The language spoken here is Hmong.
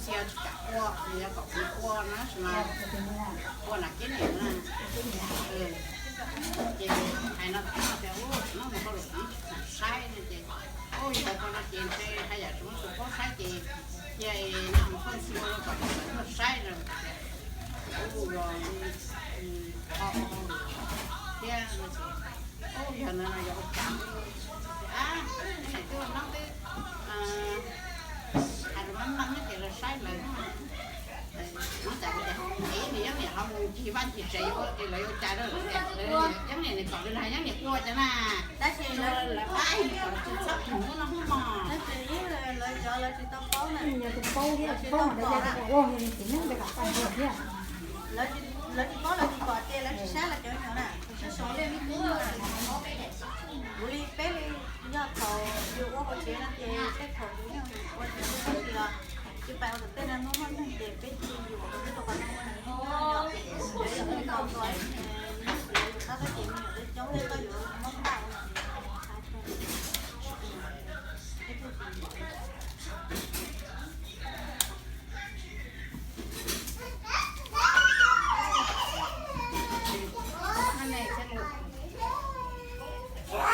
Tsis kam ua, yog kom kuv ua no tab sis mas ua nram kev niam na. Ces hais no tias ua no mus hauj lwm saib no ces, ua li ntawd tau no ces ntshe haj yam tsis muaj tus paub saib ces cia no mus hauj lwm kom lawv tuaj saib no tias ua los ho ua hauj lwm thiab no ces, ua yog no yog ua cas, a, neb twb ua no twb hais rau mab mab ces lawv saib lawv no cas ua cas, es nws yeej niam ho mus ncig vaj ncig tsev ua es lawv ua cas rau lawv, yeej niam nws kom lawv yeej niam ua cas na, tab sis lawv pab kom tsis txhob mus no hmo mos. Lawv cov lawv tsis tau paub na, lawv tsis tau pom na, lawv tsis paub lawv tsis pom tias lawv tsis saib lawv cov nyuam na. Kuv li peb li, yog thaum yus ua hauv tsev no ces tej thaum yus yeej ua tsis tau tab sis os, cia pais ua tom tej no hnub muaj neeg ces peb cia yus ua tom tej tau qhov no ua neeg ua, yog ua tau ua